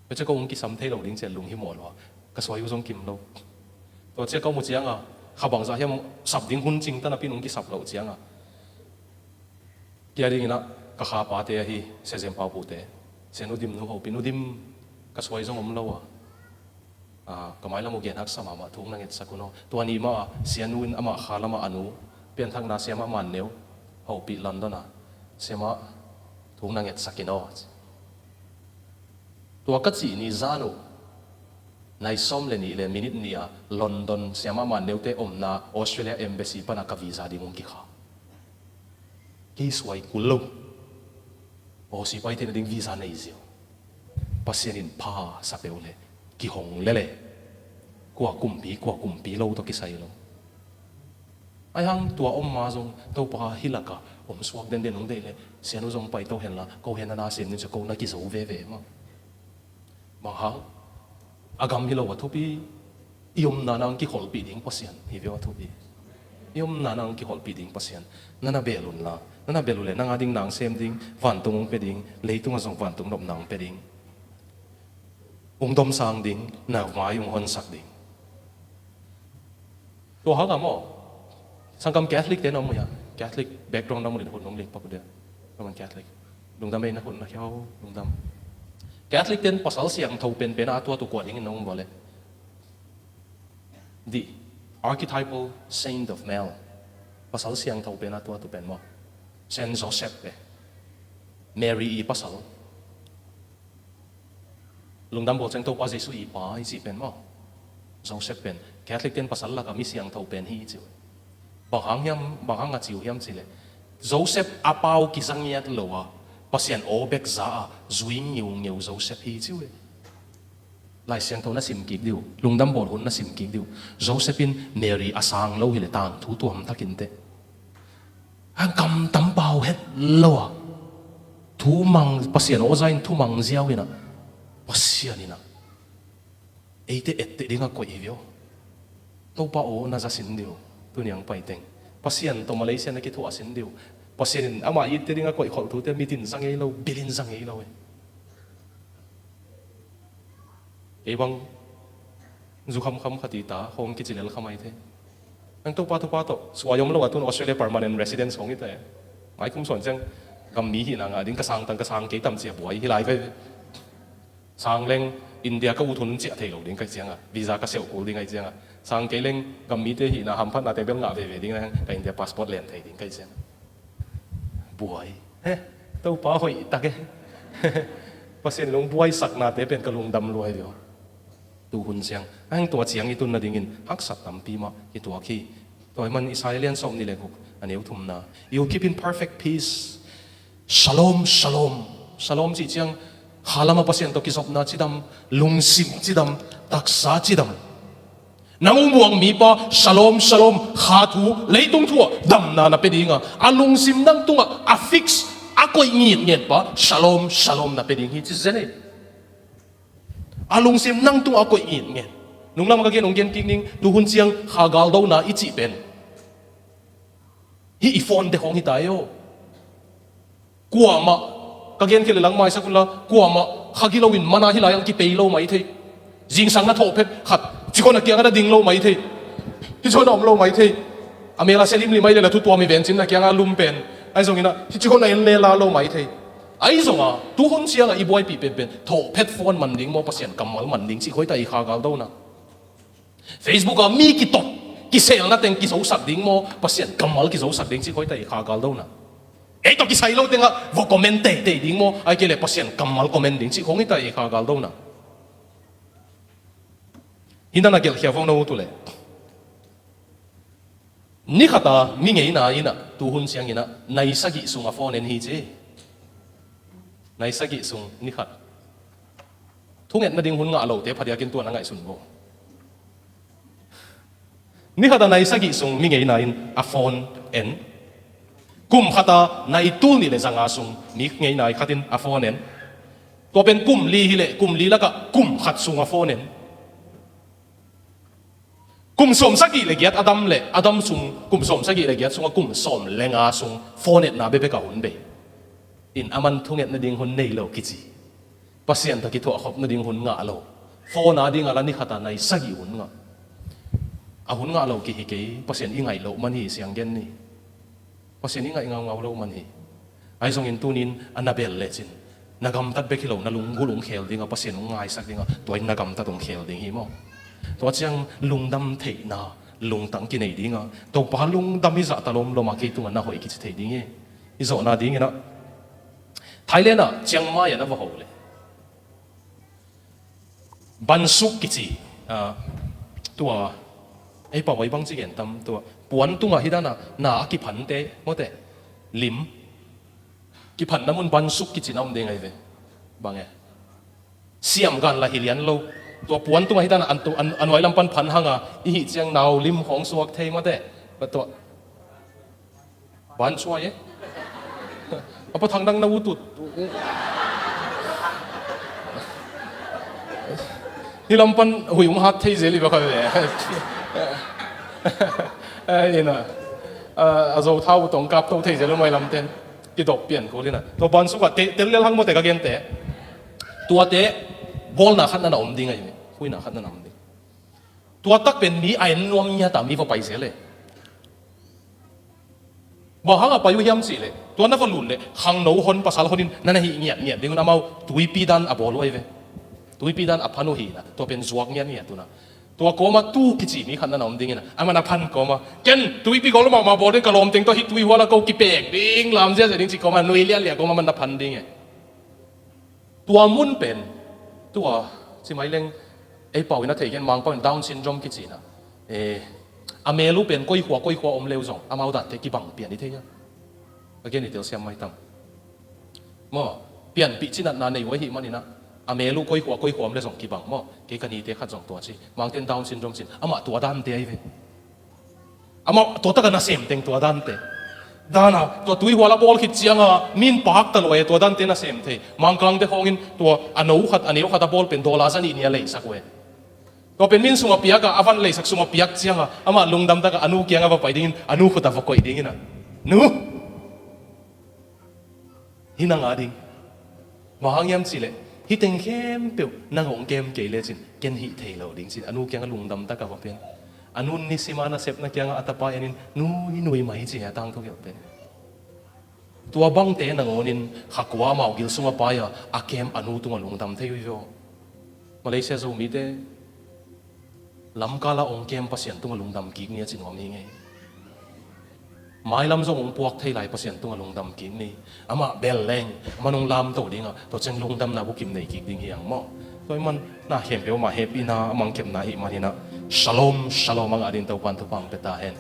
Tua ciah ko hong kisam thei lo ding ciah lunghimawh lua. Ka suai uh zong kim lo. Tua ciah ka mu ciangah kha bangzah hiam sap ding hun cingta napi in hong kisap loh ciangah kia dingin ah ka kha pate ahi Sia Zem Pau pute, Sia Nu Dim nu hopih, Nu Dim, ka suai zong om lo a, ah, ka mailam uh gen haksa mahmah, thu hong na ngetsak un aw. Tua ni mah ah Sianu in amah kha lamah a nu pianthakna Siamah Man Neu hopih London ah, Siamah, thu hong na ngetsak in aw. Tua ka cih ni zan uh nai sawm le nih le minit nih ah London Siamah Man Neute omna Australia embassy panah ka visa ding hong kikha. Kei suai kul lo. Aussie pai theihna ding visa nei ziau. Pasian in pha sa peuh le kihong lele. Kua kumpi, kua kumpi lo tawh kisai lo. Ahi hang tua om ma zong Topa hih lakah om suak denden hong deih leh Sianu zong pai to henla, ko hen na na sem ning cia ko na kizo veve maw. Bang hang? A gam hi lo a thupi. I omna nang kikholhpih ding Pasian hi ve aw, a thupi. I omna nang kikholhpih ding Pasian. Na na bel un la, na na bel uh leh nang a ding nang sem ding, vantung hong pia ding, leitungah zong vantung nopna hong pia ding. Hong domsang ding, na mai hong honsak ding. Tua hang a maw, sanggam Catholic te na om uh hia? Catholic background na om uh leh hun hong lik pak uh dia. Roman Catholic. Lungdam ei, na hun na khiau, lungdam. Catholic ten pasal siangtho penpen a tuatu kua dingin na um vua leh? The archetypal saint of male. Pasal siangtho pen a tuatu pen maw? Saint Joseph pen. Mary i pasal. Lungdam bawl ciang Topa Jesu i pa i cih pen maw? Joseph pen Catholic ten pasal lakah mi siangtho pen hi i ci uh. Bang hang hiam, bang hang a ci uh hiam cih leh, Joseph a pau kiza ngiat lo a, Pasian aw bek za a, zui ngiungeu Joseph hi i ci uh. Lai Siangtho na sim kik dih uh, lungdam bawl hun na sim kik dih uh. Joseph in Mary a sang lo hi leh tangthu tuam takin teh. A gamtam pau het lo a, thumang, Pasian aw za in thumang ziau in ah, Pasian in ah eite etteh ding a koih hi ve aw. Topa aw na za sin dih uh, tuni a hong pai teng. Pasian tawh Malaysia na kithuah sin dih uh. Pasian in amah itte ding a koih kholh thute mit in za ngei lo, bil in za ngei lo e. Kei bang zu khamkham khat i ta khawng kici lel kha mai thei. Nang Topa thupha tawh suai om lo a tun Australia permanent residence khawng i ta e. Mai kum sawn ciang gam mi hihna ngah ding, ka sang tang ka sang kei tam ci a buai hi lai ve. Sang leng India ka ut hun ciah thei lo ding ka hih ciangah, visa ka seuh kul ding ka hih ciangah, sang kei leng gam mite hihna hamphatnate bel ngah veve ding, ka India passport len thei ding ka hih ciangah. Buai. He, Topa hoih tak e. Pasian lungbuaisaknate pen ka lungdam lua hi ve aw. Tu hun ciang, a heng tua ciang i tun nadingin haksat tampi mah i tuak hi. Tua ahih man Isaiah lian sawm nih le guk, a neu thumna, "You keep in perfect peace. Shalom, shalom." Shalom cih ciang kha lamah Pasian tawh kizopna cidam, lungsim cidam, taksa cidam. Nang hong muak mipa, shalom, shalom, kha thu, leitung thu ah damna na pia ding a, a lungsim nang tungah a fix, a koih ngitnget pa, shalom, shalom na pia ding hi ci zen e. A lungsim nang tungah a koih ngitnget. Nunglam ka gen, hong gen kik ning, tu hun ciang kha galdona i cih pen hih i phone te khawng hi ta e aw. Kuamah, ka gen khia leh lang maisak un la, kuamah kha gilo in mana hi lai ang kipei lo mai thei. Zingsang na thawh phet khat, cikhon a kiangah na ding lo mai thei. Hih cikhon a om lo mai thei. A mel a sia limlim ai leh la thu tuam hi ven cin na kiangah lum pen. Ahi zongin ah, hih cikhon a en le la lo mai thei. Ahi zongah, tu hun ciangah i buaipih penpen, thawh phet phone man ding maw, Pasian kammal man ding cih koi ta i kha galdona. Facebook ah mi kitawp, kiselna teng kizosak ding maw, Pasian kammal kizosak ding cih koi ta i kha galdona. Ei tawh kisai lo tengah vawh comment teitei ding maw, ai kei leh Pasian kammal comment ding cih khawng hi ta i kha galdona. Hih na na gelhkhia vawng na ut uh leh, ni khat a mi ngeina in ah, tu hun ciangin ah, nai sagih sung a phone en hi ci. Nai sagih sung ni khat. Thungetna ding hun ngah lote phadiakin tua na ngaihsun bo. Ni khat a nai sagih sung mi ngeina in a phone en. Kum khat a nai tul nih le zanga sung mi ngeina khat in a phone en. Tua pen kum li hi leh, kum li lakah kum khat sung a phone en. Kum sawm sagih le giat a dam leh, a dam sung, kum sawm sagih le giat sungah kum sawm le nga sung phone etna bekbek a hun bei. In aman thungetna ding hun nei lo kici. Pasian tawh kithuah khopna ding hun ngah lo. Phone a ding a la ni khat a nai sagih hun ngah. A hun ngah lo kihi kei, Pasian i ngaih loh man hi siang gen ni. Pasian i ngaih ngaungau lo man hi. Ahi zongin tunin a na bel lecin, na gamtat bek hi lo, na lunggulh hong khel ding a, Pasian hong ngaisak ding a, tua in na gamtat hong khel ding hi maw. Tua ciang lungdam theihna lungtang kinei ding a, Topa lungdam hi zah ta lawmlawm a kei tungah na hoih kici thei ding hi. I zawhna dingin ah, Thailand ah Chiang Mai ah na va ho leh, Bansuk kici, ah, tua, ei pau ei bang ci gen tam, tua puan tungah hi dan a na a kiphante mawte, lim kiphanna mun bansuk kici na om ding ahi ve. Bang e? Siam gan la hi lian lo. Tua puan tungah hi dan a, an tu, an, a nuai lam pan phan hang a, i hih ciang nau lim khawng suak thei mawte. Tua Ban chuai e. A pa thang dang na utut. Hih lam pan huih hong hat thei zel hi bek a ve. Ina, a zo thau tong kap to thei zel uh mai lamten. Kidop pian kul ina. Tua ban sukah tel lel hang mawte ka gente. Tuate bawlna khat na na om ding ahi ve. Huihna khat na na om ding. Tua tak pen mi a en nuam ngiat a mi va pai zel e. Bang hang a pai uh hiam cih leh tua na va lut leh khangno hon pasal honin na na hih ngiatngiat ding un amau tuipi dan a bawl uh ahi ve. Tuipi dan a phan uh hi ina tua pen zuak ngiatngiat una. Tua kawma tu kici mi khat na na om ding ina a man a phan kawma ken tuipi gol mahmah bawl ding ka lawmteng tua hih tuihual a ko kipek ding lam ziazia ding ci kawma nui lianlian kawma man na phan ding e. Tua mun pen tua ci mai leng ei pau in a thei gen Mangpau in Down syndrome kici ina. A mel uh pen koihua koihua om leu zong amau dante kibang pian i thei a. A gen i telsiam maitam maw. Pianpih cinatna nei uh ahih manin a mel uh koihua koihua om le zong kibang maw. Kei ka nite khat zong tua ci Mangten Down syndrome cin amah tua dante ahi ve. Amah tua taka nasem teng tua dante. Dana tua tuihual a bawl khit cianga min pakta lua e tua dante nasem thei. Mangkangte khawngin tua a no khat a neu khat a bawl pen dollar za nih nia leisak uh e. Tua pen min sum a piak a a van leisak sum a piak cianga amah lungdam taka a nu kianga va pai dingin a nu khuta va koih dingin a nu. Hi nang a ding. Bang hang hiam cih leh hih teng khempeuh nang hong kem kei lecin ken hih thei lo ding cin a nu kiangah lungdam taka va pen. A nun nisima nasepna kiangah a tapa enin nui nui mai ci he a tangthu gelh pen. Tua bangte nangawnin khakua amau gil sungah pai a a kem a nu tungah lungdam thei uh hi ve aw. Malaysia Zomite lamkala ong kem Pasian tungah lungdam kik ni a ci nuam hi ngei. Mailam zong ong puak thei lai Pasian tungah lungdam kik ni. Amah bel leng amah nong lamto dingah tua ciang lungdamna bukim nei kik ding hi ang maw. Tua i man na khempeuh mah hehpihna a mangkepna hi maninah shalom shalom a ngah ding Topan thupha ong pia ta hen.